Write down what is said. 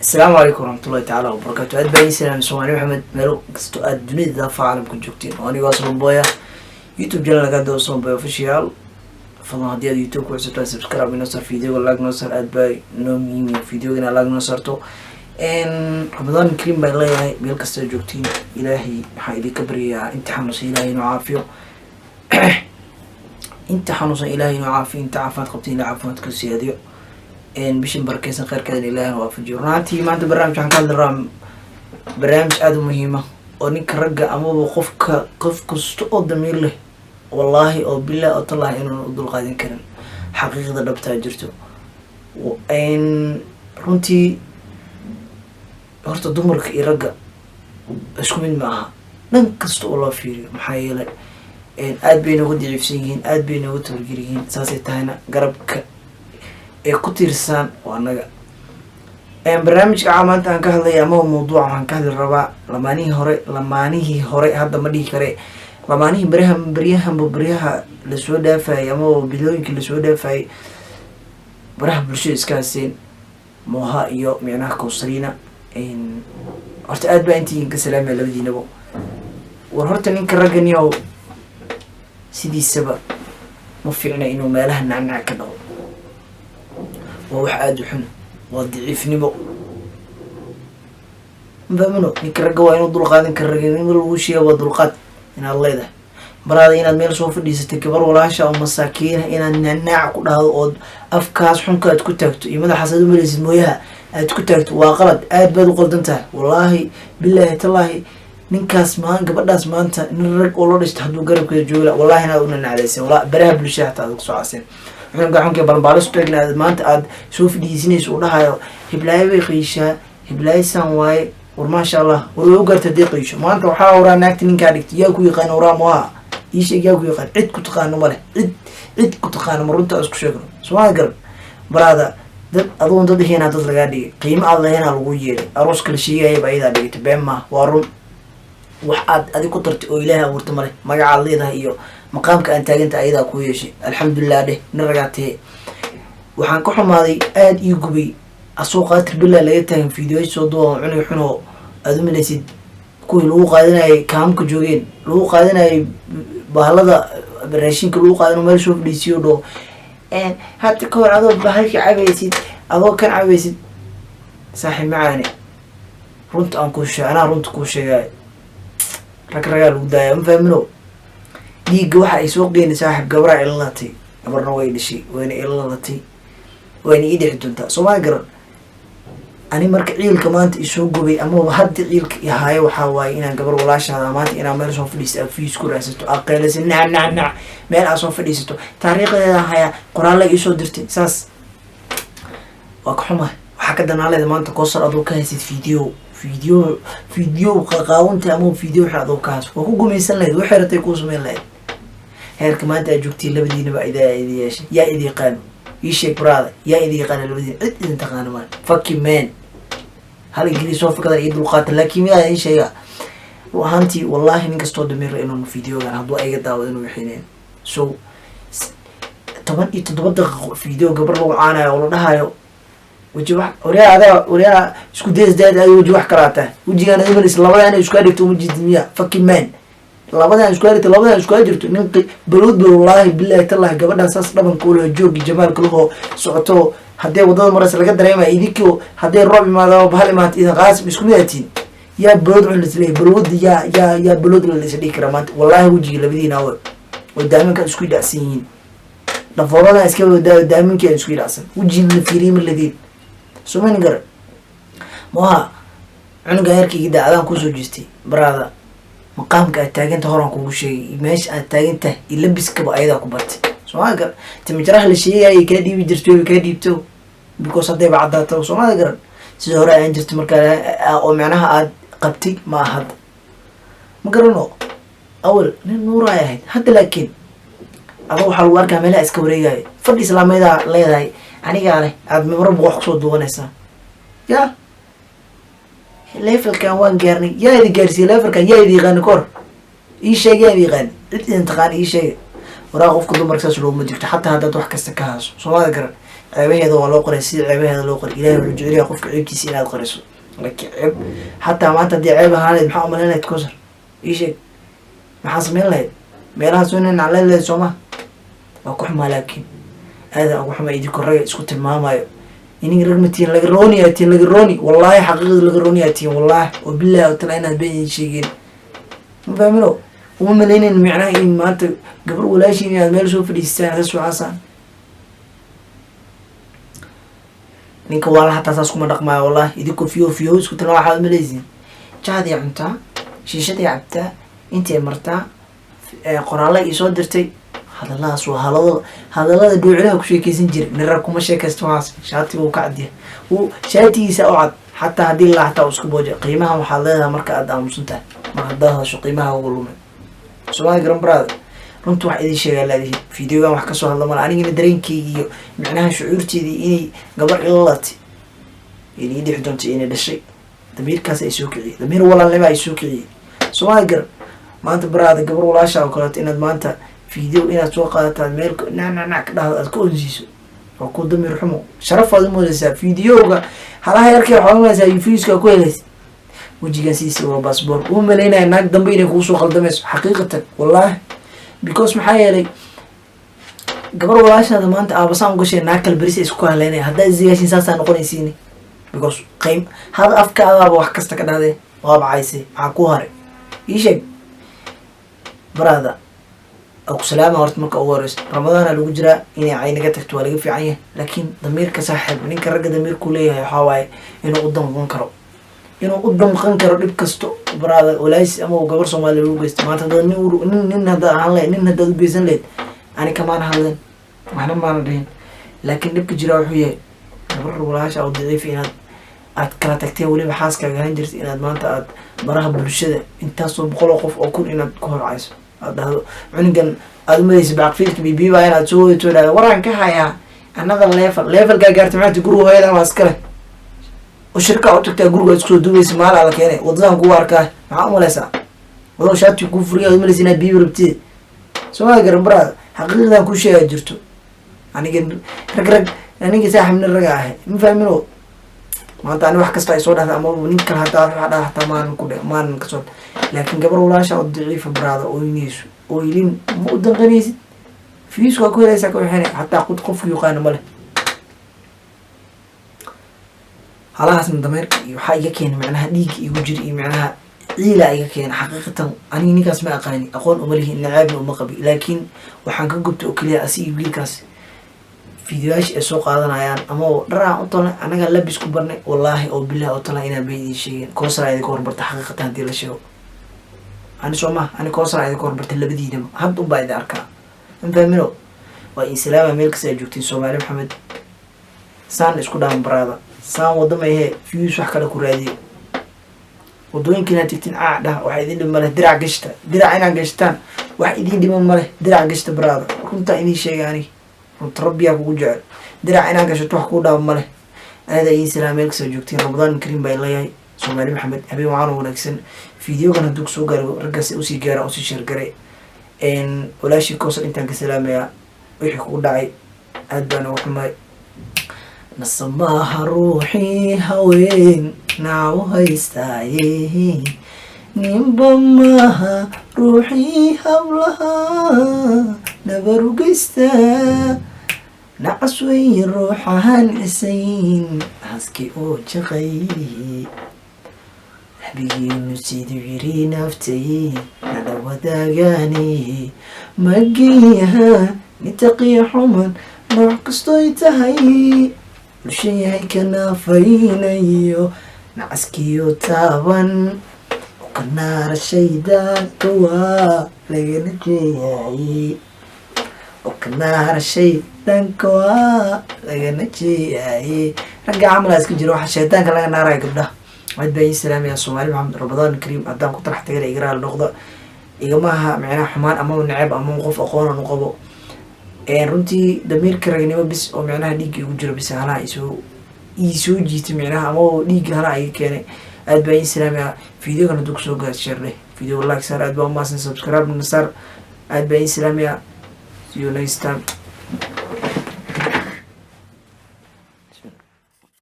Asalaamu calaykum waraxmatullahi tacaala wabarakaatu. Aad baa idin salaamay, Soomaali Maxamed, meel kastoo aad dunida daafaha caalamka joogtiin. Oo anigoo Aslamboya, YouTube channelka daba Aslamboya Official. Fadlan, haddii aad YouTube ku cusubtahay, subscribe inoo saar, videoga like noo saar. Aad baa noo muhiim videoga inaad like noo saarto. Ramadaan Kariim baan leeyahay meel kastoo joogtiin. Ilaahay waxaan idinka baryayaa inta xanuunsan Ilaahay inuu caafiyo, inta xanuunsan Ilaahay inuu caafiyo, inta caafimaad qabta Ilahay caafimaadka siyaadiyo, bishan barakeysan kheyrkeedan Ilaahina waafajiyo. Runaantii maanta barnaamij waxaan ka hadli rabaa, barnaamij aada u muhiima oo ninka ragga amaba qofka, qof kasta oo damiir leh, wallaahi oo bilah oo tallahi inuun u dulqaadin karin xaqiiqda dhabtaa jirto. Runtii horta dumarka iyo ragga isku mid ma aha dhan kasta oo loo fiiriyo, maxaa yeelay aad bay nooga daciifsan yihiin, aad bay nooga tabargel yihiin. Saasay tahayna garabka ay ku tiirsaan waa annaga. Barnaamijka caa maanta aan ka hadlaya amaba mawduuca waxaan ka hadli rabaa lamaanihii hore. Lamaanihii hore hadda ma dhihi kare, lamaanihii beryaha, beryahanba, beryaha lasoo dhaafayay amaba bilooyinkii lasoo dhaafayay baraha bulshada iska haseen, Moha iyo micnaha Kowsarina. Horta aad baa intii ka salaamaya labadiinabo. War horta ninka ragganiyow sidiisaba ma fiicna inuu meelaha nacnac ka dhaqo. Waa wax aada u xun, waa daciifnimo. Mafahmino, ninka ragga waa inuu dulqaadan kara. Raganimo lagu sheega waa dulqaad inaad leedahay baraada. Inaad meel soo fadhiisatay gabar walaasha oo masaakiina inaad nacnaac ku dhahdo ood afkaas xunka aad ku taagto iyo madaxaas aad umalaysid mooyaha aad ku taagto waa qalad, aad baad u qaldan tahay. Wallaahi, bilaahi, tallaahi, ninkaas maan gabadhaas maanta nin rag oo loo dhishta hadduu garabkeeda joogla, wallahi inaad una nacdaysen wala baraha bulshada xataa aad kusoo caseen cunuga xunka balbaalis taagna aad maanta aad soo fadhiisinayso u dhahayo hiblaayo bay qiishaa, hiblaayo san waaye. War maasha Allah, war way u gaarta haddii qiisho. Maanta waxaa waraa naagta ninkaa dhigtay. Yaa ku yaqaan waraa Moha? Ii sheeg, yaa ku yaqaan? Cid ku taqaano ma leh, cid ku taqaano ma. Runta isku sheegno, soomali garan baraada. Dad aduun dad ahaynaa dad lagaa dhigay, qiimo aad lahaynaa lagu yeelay. Arooska la sheegayaba ayadaa dhigatay. Been maaha, waa run. Wax aad adig ku tartay oo Ilaahay abuurta male. Magacaad leedahay iyo maqaamka aan taaganta ayadaa kuu yeeshay. Alxamdulilah dheh, nin ragaa tahe. Waxaan ka xumaaday, aada ii gubay, asoo qaatir billah laga taagan video soo duuba cunug xunoo aada umalaysid kuwii lagu qaadanayay kaamka joogeen, lagu qaadanayay bahalada raashinka lagu qaadano, meel soo fadhiisiyo dhaho hadda ka hor adoo bahalka cabaysid, adoo kan cabaysid. Saaxiib macaane, runta aan kuu sheeg, anaa runta kuu sheegaayo. Rag ragaa lagu daaya, ma fahmino. Dhiigga waxa ay soo qeeni saaxiib, gabraa ilalatay, gabarna way dhashay, wayna ilalatay, wayna ii dhici doontaa. Soomaali garan. Ani marka ciilka maanta isoo gubay amaba hadda ciilka ihaayo waxaa waaye inaan gabar walaashaada maanta inaa meel soo fadhiisto, aad fiis ku raadsato, aad qeylasa, nac nac nac, meel aad soo fadhiisato, taariikhdeeda hayaa, qoraalla iisoo dirtay, saas waa ka xumahay. Waxaa ka danaaleeda maanta Koosar adoo ka haysid video qaqaawanta ama video waxa adoo ka hayso, waa ku gumaysan lahayd, waxay ratay kuu samayn lahayd. Heerka maanta aad joogtiin labadiinaba idaa idi yeeshay. Yaa idi yaqaano? Ii sheeg brother, yaa idi yaqaana labadiina? Cid idin taqaano maan. Fucking man, hal Ingiriis soo fakada iyo dulqaata. Laakiin midaa idin sheegaa, run ahaantii, wallahi nin kastoo damiir inuu videogan hadduu ayga daawado inuu wixineen. So 17 daqiiqo video gabar lagu caanayo oo la dhahayo weji wax, waryaa adaa, waryaa isku days daad aad weji wax kalaa tahay, wejigaan imalis labadan isku dhigto uma jidid miya? Fucking man, labadan isku dhigto, labadan isku jirto nin balood ba. Wallaahi, billahi, tallahi, gabadhan saas dhabanka ulaho, joogi jamaalka lahoo socoto, haddee wadada maraysa laga dareemaya. Idinkio haddee roob imaado, bahal imaata, idin qaasim isku mid aatiin. Yaa balood cun lisleeyahy? Balooda yaa balood la is dhihi karaa maanta? Wallahi wejiga labadiina awe oo daaminka isku dhacsan yihiin, dhafoorada iska wada daaminka isku dhacsan, wejiga la fiiriyay ma ladiin soomani gara. Moha, cunuga heerkayga daacadaan kusoo jeestay baraada. Maqaamka aad taaganta horaan kugu sheegay, meesha aad taagantahay iyo labiskaba ayadaa ku bartay. Soomali garan. Timijaraha la sheegayay kaa dhiibi jirto, wayba kaa dhiibto, because haddayba caddaato. Soomali garan. Sida hore aan jirto markaa oo micnaha aad qabtay ma aha hadda, ma garano. Awal nin nuuraay ahayd, hadda laakiin adoo waxaa lagu arkaa meelaha iska wareegayo, fadhi islaameedaa leedahay, anigaa leh, aad marba wax kusoo duubanaysaa. Ya levelkan waan gaarnay. Yaa idi gaarsiiye levelkan? Yaa idi yaqaani kahor? Ii sheeg, yaa idi yaqaani? Cid idin taqaani ii sheega. Waraa qofka dumarka saas looguma jirto, xataa haddaad wax kasta ka haaso. Soomaalida garan. Ceebaheeda waa loo qoray sida ceebaheeda loo qoray. Ilahay wuxuu jecel yahay qofka ceebtiisa inaad qariso, laakiin ceeb xataa maanta haddii ceeb ahaan lahayd, maxaa umalayn lahayd? Kowsar, ii sheeg, maxaa samayn lahayd? Meelahaas waa inay nacleen lahayd, soo ma? Waa ku xumaa, laakiin aadan ugu xumaa idinku ragga isku tilmaamayo. Inin rag ma tihin, laga rooni aa tihin, laga rooni. Wallaahi, xaqiiqada laga rooni aa tihin. Wallaahi oo billahi oo tala inaad been idin sheegeen. Ma fahmino, uma malaynayn micnaha in maanta gabar walaashiin inaad meel soo fadhiistaan saas wacaasaan. Ninka waala hataa saas kuma dhaqmaayo. Wallahi, idinkoo fiyo fiyo isku tilmaama, waxaad umalaysiin jahday cuntaa, shiishaday cabtaa, intay martaa, qoraalla ii soo dirtay. Hadalladaas waa hadalada hadallada dhuucilaha ku sheekeysan jiray. Nirar kuma sheekaysto waxaas. Shaatiga uu ka cadya, uu shaatigiisa u cad, xataa haddii la xataa uu iska booja. Qiimaha waxaad leedahay marka aad aamusan tahay. Mar haddaad hadasho, qiimaha ugu lumay. Soomaali garan baraada, runta wax idin sheegaa laadihin. Videogan wax kasoo hadla mala, anigana dareenkeyga iyo micnaha shucuurteedii inay gabar ila latay inay dhixi doonto, inay dhashay, damiirkaas ay soo kiciyey, damiir walaalnima ay soo kiciyey. Soomaali garan, maanta baraada, gabar walaasha oo kaleeto inaad maanta video inaad soo qaadataad meel nac nac nac ka dhahdo, aad ka onsiiso, waa ku damiir xumo. Sharaf waad umoodeysaa videoga halaha yarkay, waxaad umaleysaa viewska ku helaysa. Wejigan siisa waa baasboor. Uma malaynaya naag dambe inay kugu soo qaldamayso xaqiiqatan, wallahi, because maxaa yeelay gabar walaashaada maanta aabasaan ugashay, naag kale berisa isku haleynaya. Haddaa isgaashin saasaa noqonaysiini, because qayb hada afkaadaaba wax kasta ka dhahdee, waaba caysay. Maxaa ku haray? Ii sheeg baraada. Ku salaama. Horta marka ugu horeyso, Ramadaana lagu jiraa, inay caynaga tagto waa laga fiican yahay, laakiin damiirka saaxiib, ninka ragga damiirku leeyahay waxaa waaye inuu u damqan karo, inuu u damqan karo dhib kasto baraada walaashis ama gabar Soomaaliya lagu geysto. Maanta haddaad nin haddaad ahaan lahayd, nin haddaad u geysan lahayd, ani kamaana hadleen, waxna maana dhihin. Laakiin dhibka jiraa wuxuu yahay gabar walaasha oo daciif inaad aad kala tagteen, weliba xaaskaaga ahaan jirta, inaad maanta aad baraha bulshada intaasoo boqol oo qof oo kun inaad ku horcayso, aad dhahdo cunugan aad umalaysa bacfiilka bibiiba inaad soo wadato, dhahdo waraan ka hayaa another level. Levelkaa gaartay maanta, guriga hooyadan waa iskale oo shirka u tagtaa, guriga iskusoo duubaysa, maalaa la keenay, wadadan kugu arkaa. Maxaa umalaysaa wadoo shaati kuu furiya, aad umalaysa inaad biibi rabtid? Soomaa garan baraada, xaqiiqdan kuu sheegaa jirto. Aniga rag rag, aniga saaxib nin raga ahay. Ma fahmino, maanta ani wax kasta ay soo dhahda ama nin kale hataa wax dhaha hataa maanan ku dhe maanan kasoo. Laakiin gabar walaasha oo daciifa baraada ooynayso oo ilin, ma u danqanaysid? Fiisku waa ku helaysaa, ka wixina hataa qod qofku yaqaano ma leh. Halahaasna dameerka iyo waxaa iga keena macnaha dhiigga igu jira iyo macnaha ciila iga keena. Xaqiiqatan aniga ninkaas ma aqaani, aqoon uma lihi, nacaabna uma qabi, laakiin waxaan ka gubtay oo keliya asi iyo wiilkaas fiidiyoyaasha ay soo qaadanayaan ama dharaan u tolnay, annagaa labis ku barnay. Wallaahi oo bilahi oo tala inaan bay idin sheegeen. Koosara idinka horbarta xaqiiqatan haddii la sheego. Ani soo maha, ani koosara idinka horbarta labadiinaba, hadda unbaa idin arkaa. Ma fahmino, waa in salaama meel kasta ay joogtiin. Soomaali Maxamed, saan isku dhaaman baraada, saan wadama ahee views wax kale ku raadiyo. Wadooyinka inaad tegtiin caac dhah, wax idin dhib maleh. Dirac gashta, dirac inaad gashtaan wax idin dhiman maleh. Dirac gashta baraada, runtaa idin sheega aniga, runta rabbiyaa kugu jecel. Dirac inaad gashato wax kuu dhaaba maleh. Aada idin salaam meel kastoo joogtiin. Ramadaan kariim baa leeyahay. Soomaali Maxamed, habeen wacan oo wanaagsan. Videogan hadduu kusoo gaaro, raggaas usii gaara, usii share garay. Walaashii Koosar intaan ka salaamayaa. Wixii kugu dhacay aad baan uga xumay. Nasamaha ruuxii haween naacu haystaaye, ninba maaha ruuxii hablaha nabarugeysta, nacas weyn ruuxahan cisayn haski oo jaqay. Nabigeenu siduu yiri naftay nala wadaagaani, mageyaha nitaqiya xuman nooc kastoy tahay, bulshan yahay ka naafaynayo, nacaskiyo taaban kanaara shaydaanka waa lagana jeeyaay, kanaara shaydaanka waa lagana jeeyaay. Ragga camalaa iska jira, waxa shaydaanka laga naaraya gabdhaha. Aad baa ii salaamaya. Soomaali Maxamed, Ramadaan kariim. Haddaan ku tarax tagana igaraal noqda, igamaha micnaha xumaan ama neceb ama qof aqoonan u qabo. Runtii damiirka ragnimo bis oo micnaha dhiigga igu jiro bis halaha isoo jiitay, micnaha ama dhiigga halaha iga keenay. Aad baa ii salaamaya. Videogan hadduu kusoo gaar, share dheh, video like saar. Aad baa umahadsan, subscribe na saar. Aad baa ii salaamaya. See you next time.